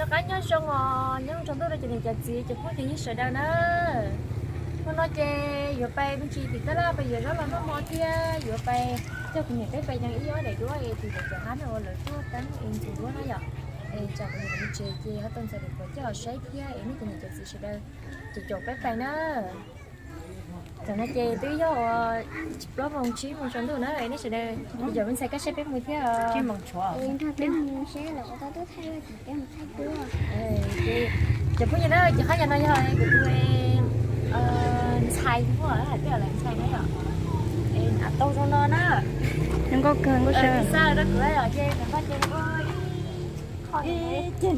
Qab nyob zoo os, nyob zoo rau ntuj rau cov niam cov txiv cov phooj cov ywg sawv daws na. Hnub no ces yuav pais me ntsis tim tab laj pais yuav zaub los noj hmo thiab yuav pais coj kuv niam peb pais nees ib ob daim duab es tim lawv cov hab no uas lawv tuaj teeb es ntxuav duab na yom. Es tsam kuv niam mus tsev ces ho tau ntxhais lus puas coj los saib thiab es nej cov niam cov txiv sawv daws ces caum peb pais na. Tam no ces twb yog uas plaub moos tsib moos tsaus ntuj na, nej sawv daws, yog ntxhais koj saib peb mus thiab. Cov phooj ywg na, ces qhov yog no yog kuv tus ntxhais, kuv muaj hais tias lawv ntxhais na yom. Hnav tau zoo no na. Zoo nkauj kawg, nkauj xav rau kuv yom, ces nws ho ces ua ib qho,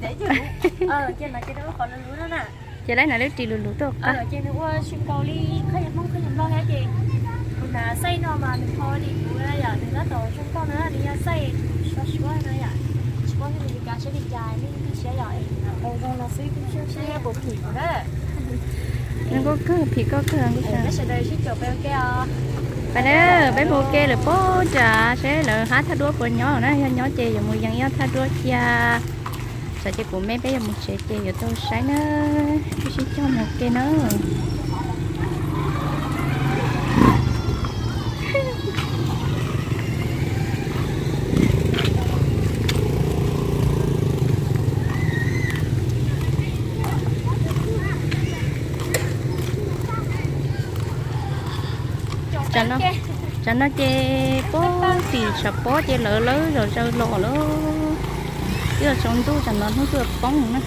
ces nws ces ua qhov lus lus no na. Ces lawv hnav lub ris lus lus tuaj qab. Ces nws ua zoo nkaus li qhov yog Hmoob qhov yog Nplog thiab ces kuv hnav xaij no mas nws qhov li kuv yom, nws tab tom zoo nkauj na, nws yog xaij suab suab no yom. Tsis paub nej Meskas saib li cas, nej siab yom, hnav tau zoo no xwb kuj tsis paub puas phim kuv na. Zoo nkauj kawg, phim koj kawg, nkauj xav. Peb sawv daws sib caum peb ua ke os. Pais na, peb mus ua ke lawm pem nram seb lawv hab thaj duab puas nyob na, yog nyob ces yuav mus yees ib ob thaj duab cia. Tsam ces kuv me peb yuav mus tsev ces yuav tau saib na, wb sib coj mus ua ke na. Tsam no ces pem tim tshav pob ces lawv lawv zom zaws los lawm. Twb yuav tsaus ntuj, tsam no hnub twb poob na.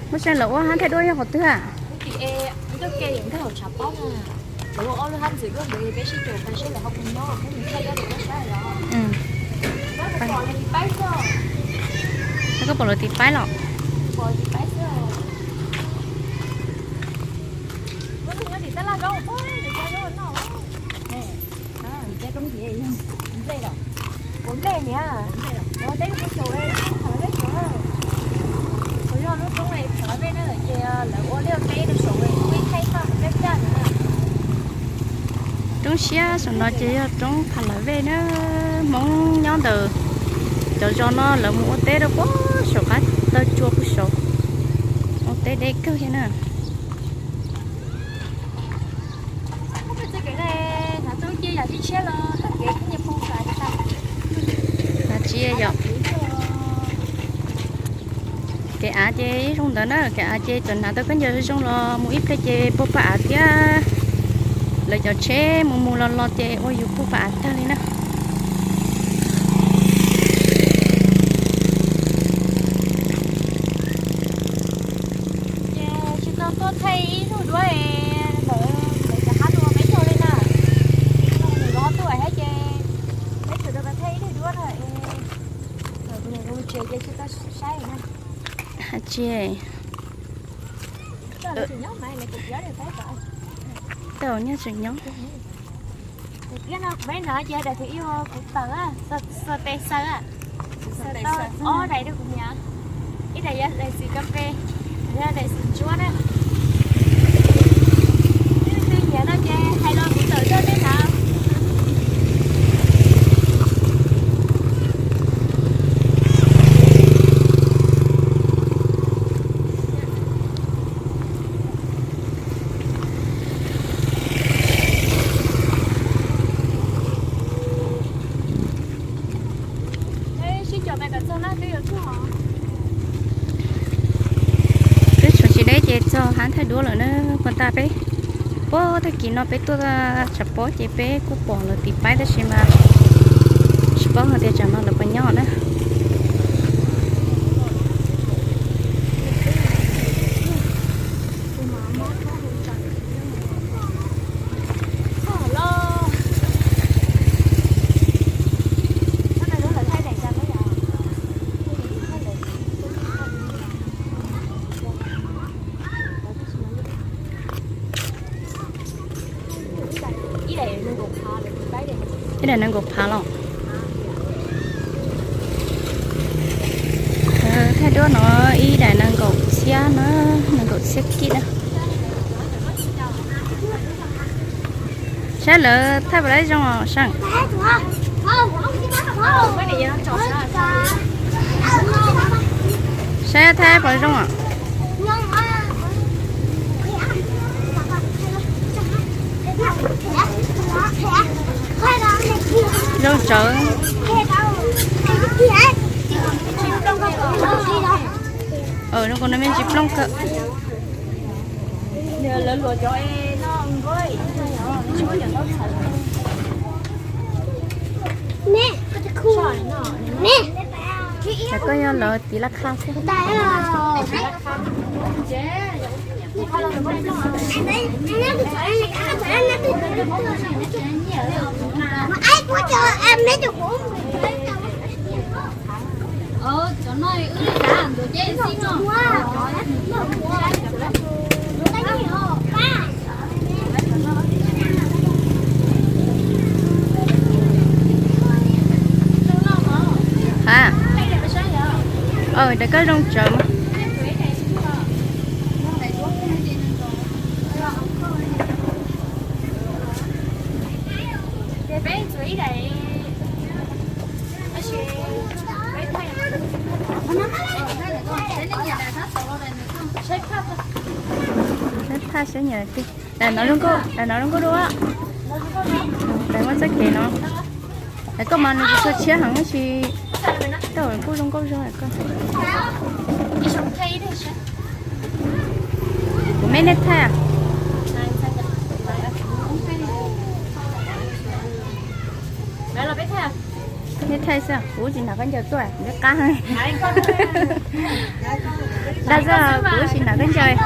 Muaj saib lawv ua hab thaj duab yog qhov twg? Koj pom lawv tiv paib los? Roob siab saum no ces yog roob Pha Lawv Vej na. Hmoob nyob ntawm cov zos no lawv mus ua teb rau puag saum qab taw tsua puag saud, ua teb deb kawg thiab na. Hnav tsis yog kev av ces ib zoo ntawd na, kev av ces txawm hnav tau khaub ncaws zoo los mus ib pliag ces puag paj av thiab. Lawv cov tsheb mus mus los los ces ua yus puag paj av tag li na. Ces tsis tau tuaj thaij ib tug duab es lawv, lawv cov hab tuaj peb caug li na. Nws los tuaj thiab ces peb tsuas tau thaij ib tug duab na es thaum kuv niam kuv tsev ces tsis tau saib na. Tsis tau nyob tseem nyob. Kuv thiab no peb no ces daim tus ib ua kuv tawm, xuas tes xaws, xaws tau ob daim rau kuv niam, ib daim yog daim xim kas fes, yog daim xim ntsuab na. Leej twg nyiam no ces hais los kuv tawm tuaj teb na. Peb tshuav tsis deb ces txog hab thaj duab lawm na. Puag ta peb, puag tag kis no peb tuaj tshav pob ces peb kuj pom lawv tiv paib tab sis mas tsis paub hais tias tsam no lawv puas nyob na. Ib daim nees nkaum phav los? Thaj duab no ib daim nees nkaum txhiab na, nees nkaum txhiab kib na. Saib lawv thaij puas zoo os Seej. Saib thaij puas zoo os. Zoo tsawv. Zoo kuv no me ntsis plooj kawg. Koj yog lawv tiv laj kha xwb. Ha, ntawm koj zoo tsawv. Saib phaj saib nyiam tiag. Daim no zoo nkauj, daim no zoo nkauj dua. Daim muaj txoj kev no. Daim koj mas nws tsis tshua tshiab heev tab sis koj kuj zoo nkauj zog koj. Kuv me nej thaij. Nej thaij xwb, kuv tsis nram koj ncaws tuaj, kuv qab. Dag xwb, kuv tsis nram koj ncaws.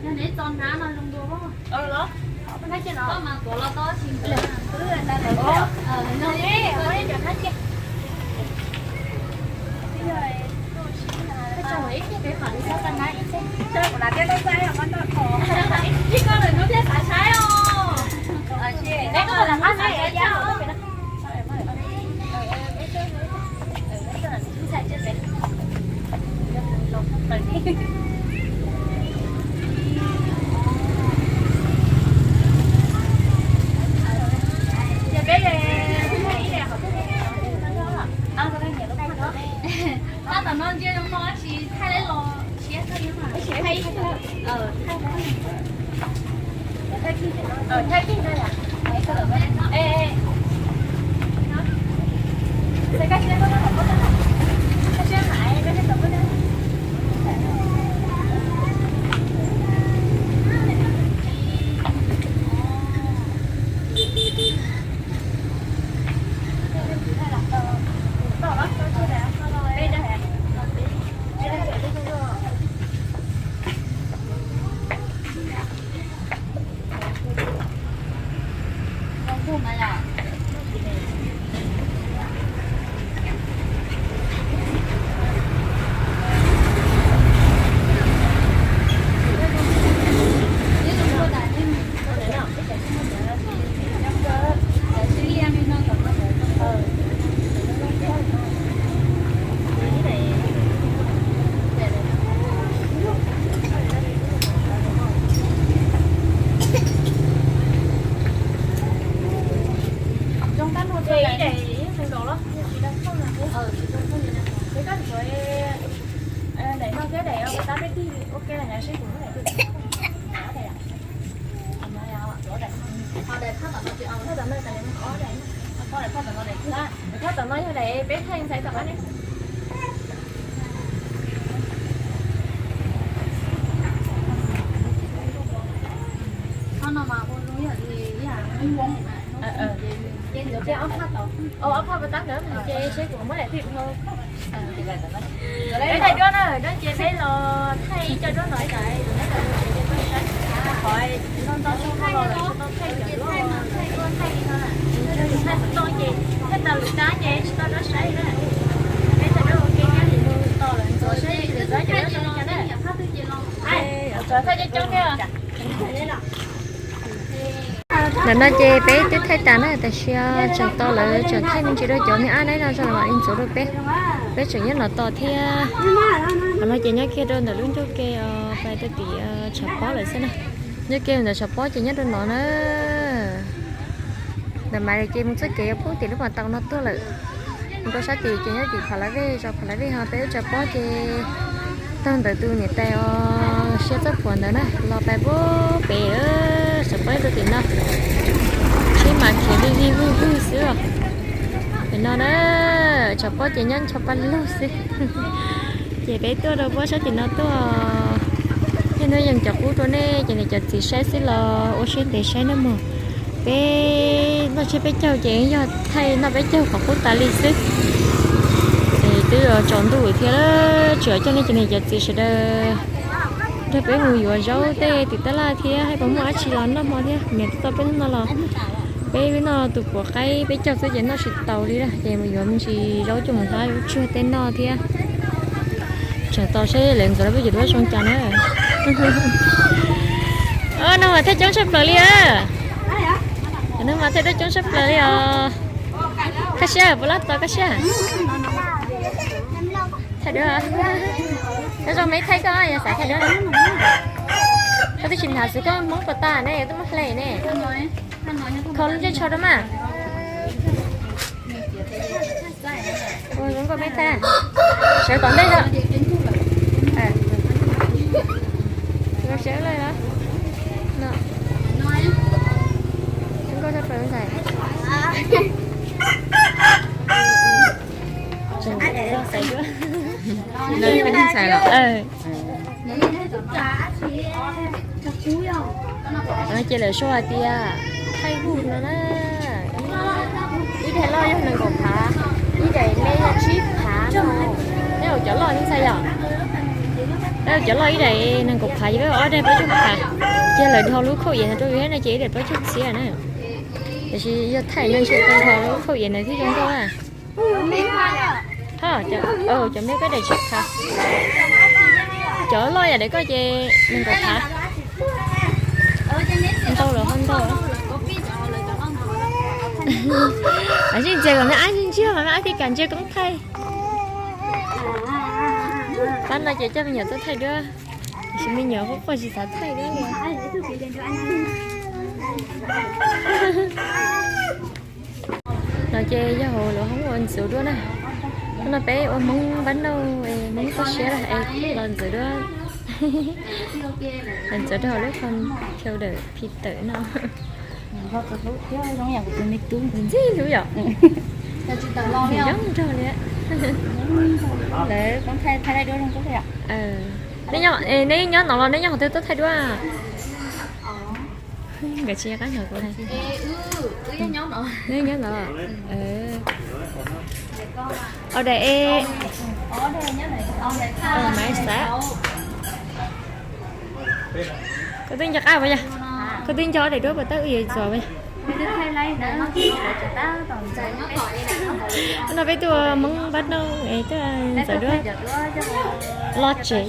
Yog neb txo hnav no zoo dua. Koj mas tuav los tau tsis nqus. Tab tom no ntsia zoo no sis thaij los siab kawg. Phab tom no yog daim peb thaij ntxhais tom qab ne. Ob phab pas tab ntawd ces seb kuv muab daim twg dhau. Peb thaij duab na, duab ces peb los thaij ib co duab no, qhov no ntau tsis tau los lawm, tsis tau thaij cov duab, thaij li no na. Thaij tsis tau ces thaij tau lwm tab ces tsis tau duab saib na. Peb thaij duab ua ke thiab, mus tos lawv ntxuav saib lawv ntxuav cov duab zoo li cas na. Thaij coob coob thiab. Ntawm no ces peb twb thaij tas na, tab sis tseem tos lawv tseem thaij me ntsis rau cov me ab naib no tso mam li ntxuav rau peb. Peb tseem nyob no tos thiab. Qhov no ces nyob kiag rau ntawm lub ncauj ke os, pais rau tim tshav pob lawm xwb na. Ncauj ke ntawm tshav pob ces nyob rau no na. Ntawm mas ces mus txoj kev yuav poob tim lub pas tau no tuaj lawm. Mus rau sab tim ces nyob tim Phav Lav Vej, zos Phav Lav Vej ho peb lub tshav pob ces taug ntawm tus niam tais os siab txoj phuam ntawd na los pais pub pem tshav pob rau tim no. Tsheb mas khiav vij vij vwj vwj xwb os. Pem no na, tshav pob ces nyob ncho paj lug xwb. Ces peb tuaj rau pob sab tim no tuaj. Niaj hnub yees cov qub rau nej ces nej cov txiv saib xwb los ua siab ntev saib nawb mog. Peb noj tsiab peb caug ces yog thaij noj peb caug qhov qub tas li xwb. Es twb tsaus ntuj thiab, tsuas coj nej cov niam cov txiv sawv daws nrog peb mus yuav zaub tej tim tab laj thiab, hais puas muaj dab tsi los noj hmo thiab. Niam tij tau peb hnub no los, peb noj tus puav qaib peb caug xwb ces noj tsis taus li lawm, ces mus yuav me ntsis zaub coj mus hlab tsuag tej noj thiab. Tseem tos seb lawv ntxuav rau peb cov duab zoo cas na. Nag hmo mas thaij coob tshaj plaws li a. Nag hmo thaij duab coob tshaj plaws li os. Kaj siab puas lab tau kaj siab? Thaij duab. Koj zoo me thaij koj yog xav thaij duab. Koj twb tsis hnav xwb koj Hmoob puas tas ne, twb muab hle ne. Kho lub ntsej tsho rau mas. Ua zoo nkauj peb thaij. Sawv tom ntej no. Sawv lawm los. Zoo nkauj tshaj plaws ntxhais. Ces lawv sau hais tias thaij huj no na, ib daim loj yog nees nkaum phav, ib daim me yog tsib phav no. Neb ua cov loj ntxhais yom? Neb ua cov loj ib daim nees nkaum phav, yog ob daim plaub caug phav. Ces lawv dhau lub khauj iav no rau yus thiab no ces ib daim plaub caug txhiab na. Tiam sis yog thaij no ntshe tau dhau lub khauj iav no thiaj zoo nkauj a. Ho, cov me koj daim tsib phav. Cov loj yam daim koj ces nees nkaum phav. Ntau lawm ho ntau. Ab, sib ntxias kom me ab sib ntsiag mas me ab thiaj kam ntsia koob thaij. Pab no ces coj me nyuam tuaj thaij duab, tiam sis me nyuam quaj quaj tsis xav thaij duab li. No ces yog hauv lub hoob ua ntxuav duab na. Hnub no peb ua Hmoob npab nauj, Hmoob toj siab los ntxuav duab. Los ntxuav rau hauv lub computer, printer no. Ntxim hlub yom. Zoo nraug li. Neb nyob no los neb nyob qhov twg tuaj thaij duab? Nkawd tsis nco qab hnov kuv hais. Neb nyob no. Au daim e. Maiv xav. Koj twb nco qab puas yog? Koj twb nco daim duab puas tab wb yuav ntxuav puas yog? No peb tuaj Hmoob npab nauj es tuaj ntxuav duab. Los tsev.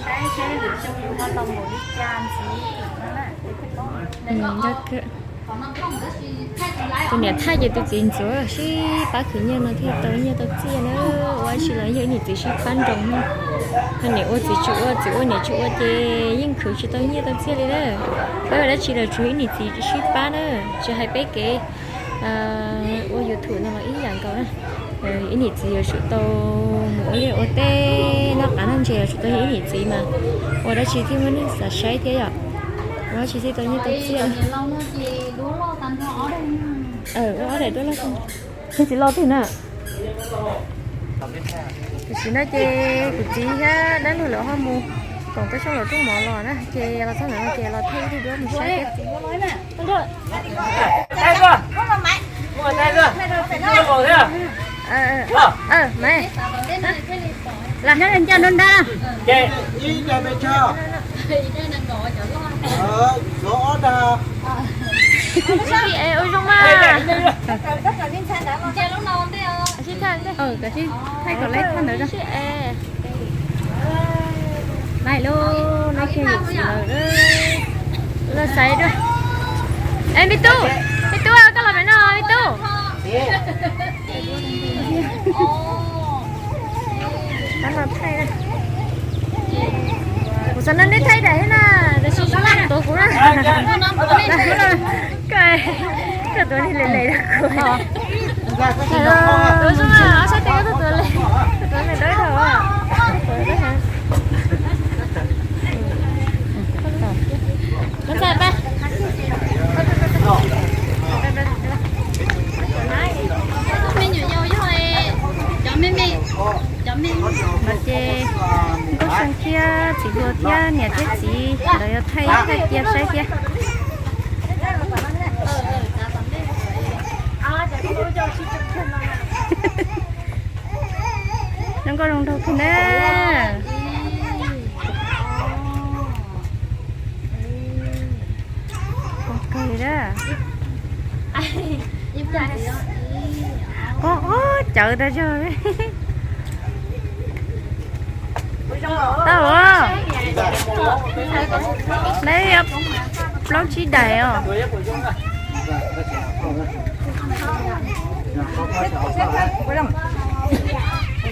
Tus niam thaij ces tus txiv ntxuav sib pab khwv nyiaj no thiaj tau nyiaj tau txiaj na. Ua dab tsi los yog ib niam txiv sib pab nroos na. Ho niam ua txiv tsis ua, txiv ua niam tsis ua ces yeej khwv tsis tau nyiaj tau txiaj li na. Peb ua dab tsi los tsuas ib niam txiv sib pab na. Tsis hais peb kev ua YouTube no los ib yam nkaus na. Ib niam txiv yuav tsum tau mus ua liaj ua teb, noj qav noj ntses yuav tsum tau yog ib niam txiv mas ua dab tsi thiaj muaj neeg xav saib thiab yom. Ua dab tsi thiaj tau nyiaj tau txiaj. Ua ob daim duab loj. Tsis los twg na. Tam sim no ces kuv txiv thiab dab laug lawv ho mus koom peb sab lawv rooj mov los na, ces los txog ntawm no ces los thaij ib tug duab mus saib thiab. Maiv, nyob li ncaj nruab nrab. Ua zoo mas. Sib thaij, koj sib thaij kom lawv thaij ntawd. Lawv lub, lawv txiv lawm. Lawv xaiv dua. Es me tub, me tub, koj los pem no me tub. Kuv xav nrog nej thaij daim thiab na, tab sis tuav kuv na. Koj, koj tuav li lem lem rau kuv. Tuav zoo na, saib tes koj tuav li, tuav li dawb dhau. Koj ntxhais pab. Me nyuam yaus yog cov me me, cov me me. No ces Nkauj Xeeb thiab txiv hluas thiab niam thiab txiv lawv yuav thaij thaij cia saib thiab. Zoo nkauj zoo nraug kawg na. Kawg na. Ob, ob cawv tag zog. Tau, neb plaub tsib daim os.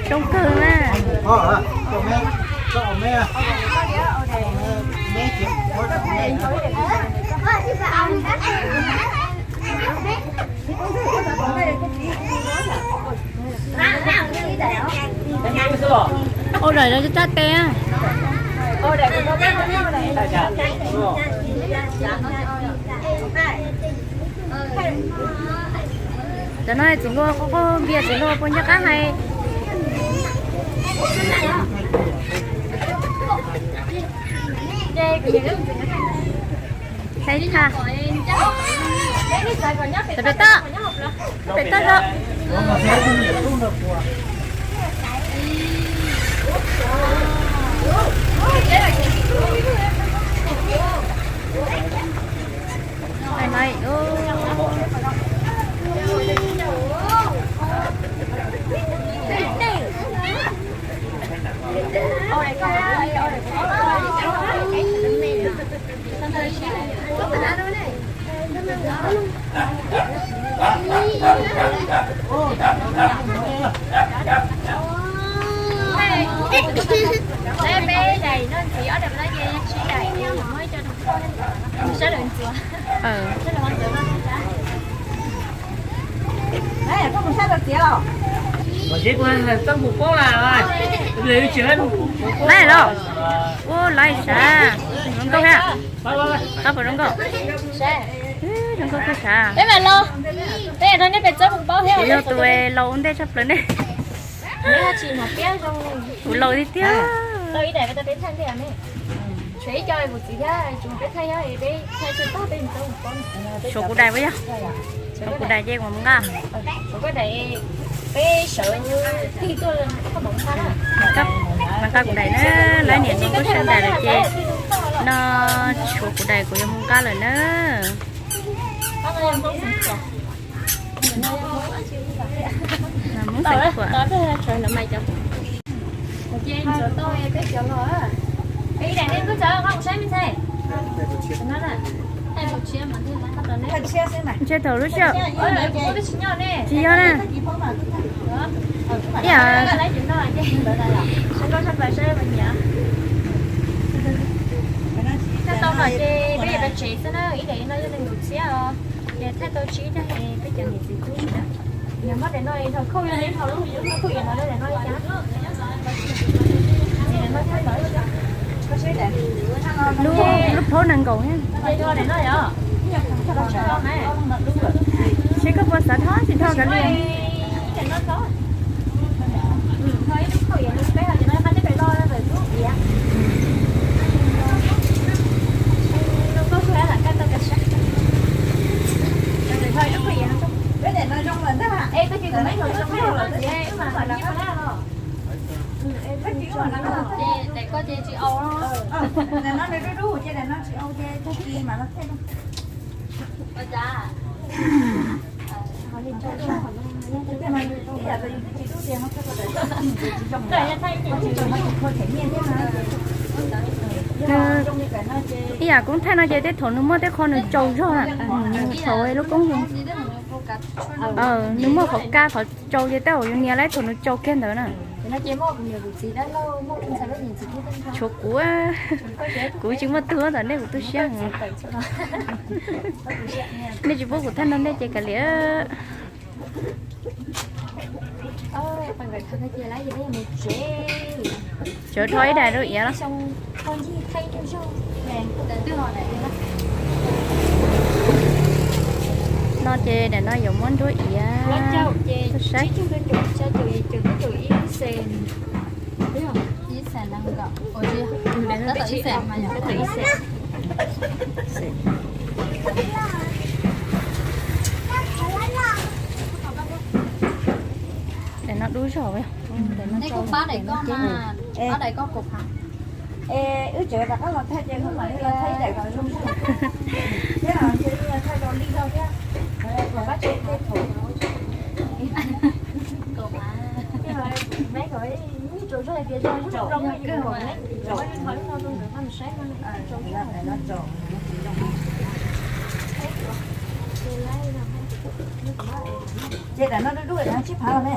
Zoo kawg na. Ua daim no coj tes. Cov no txiv hluas qaug qaug npias, txiv hluas puas nco qab hais. Pem toj, pem toj rau. Peb daim no ntxiv, ob daim no ces sib daim, muab ib co rau sawv daws ntxuav. Lawm los, ua laiv sav, zoo nkauj thiab. Qab puas zoo nkauj? Zoo nkauj kawg sav. Peb mam los, peb mam rau nej pem txawb mus paub thiab. Kuv yog tus laus ua ntej tshaj plaws ne. Kuv laus tiag tiag. Suav kuv daim puas yog? Suav kuv daim ces kuv mus nqa. Mas nqa kuv daim na, lawv niam no kuj sawv daim lawm ces no, suav kuv daim kuv yuav mus nqa lawm na. Hmoob Xeev Khuam. Ntshe thaum lub sij hawm tsis yog na. Ib yam. Thaij tau no ces peb yuav tsev xwb na, ib daim no yog nees nkaum txhiab os. Ces thaij tau tsib daim peb cov niam txiv tub sawv daws. Yog muab daim no, lub phaub nees nkaum thiab. Seb koj puas xav thov tsis thov kav liam. Ib yam koob thaij no ces tej thaum nws muaj tej qho nws tsau zog na, nws thaum lub koob zoo. Nws muaj qhov ka qhov tsau ces tej zaum yus nias lawm thaum nws tsau kiag ntawd na. Tshuav kuv, kuv tsis muaj tug ntawm nej kuv tu siab. Nej tsis pub kuv thaij no nej ces kav liam. Tsuav rho ib daim rau iav los. No ces daim no yuav muab nruab iav saib. Daim no dub zog. Nej kuj pab daim koj mas, pab daim koj kaum phav. Wb tseem rov qab los thaij ces wb mam li los thaij daim kom zoo zog thiab, ces wb los thaij rau li zog thiab. Kom pab tsev tej thaum Ces daim no dub dub tsib phav los ne.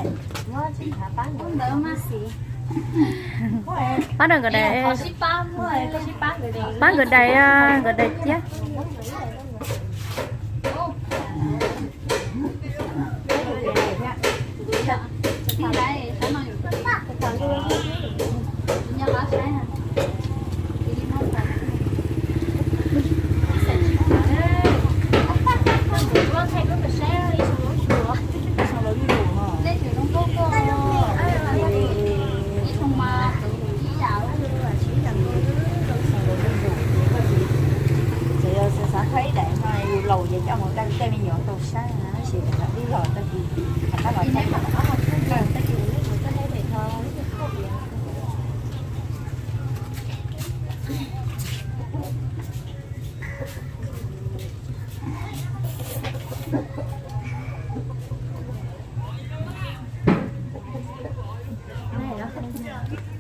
Pab nkawd daim, pab nkawd daim, nkawd daim ciab. Ces yog xav thaij ib daim no yus laus ces coj mus thaij tej me nyuam tau saib na, tab sis daim no dub zog tag kis rov qab los thaij.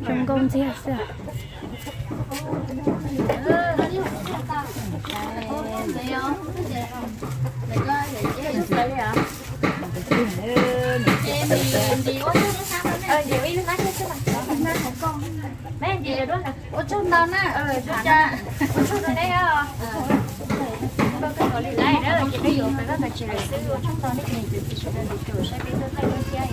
Zoo nkauj ntxiag xwb. Ua tsaug ntau na. Ua tsaug ntau na. Ua tsaug rau neb os. Koj koj li laiv na, ces peb yuav peb vaj peb tsev lawm xwb. Ua tsaug ntau nej cov niam cov txiv sawv daws nrog saib peb tuaj thaij ua thiab.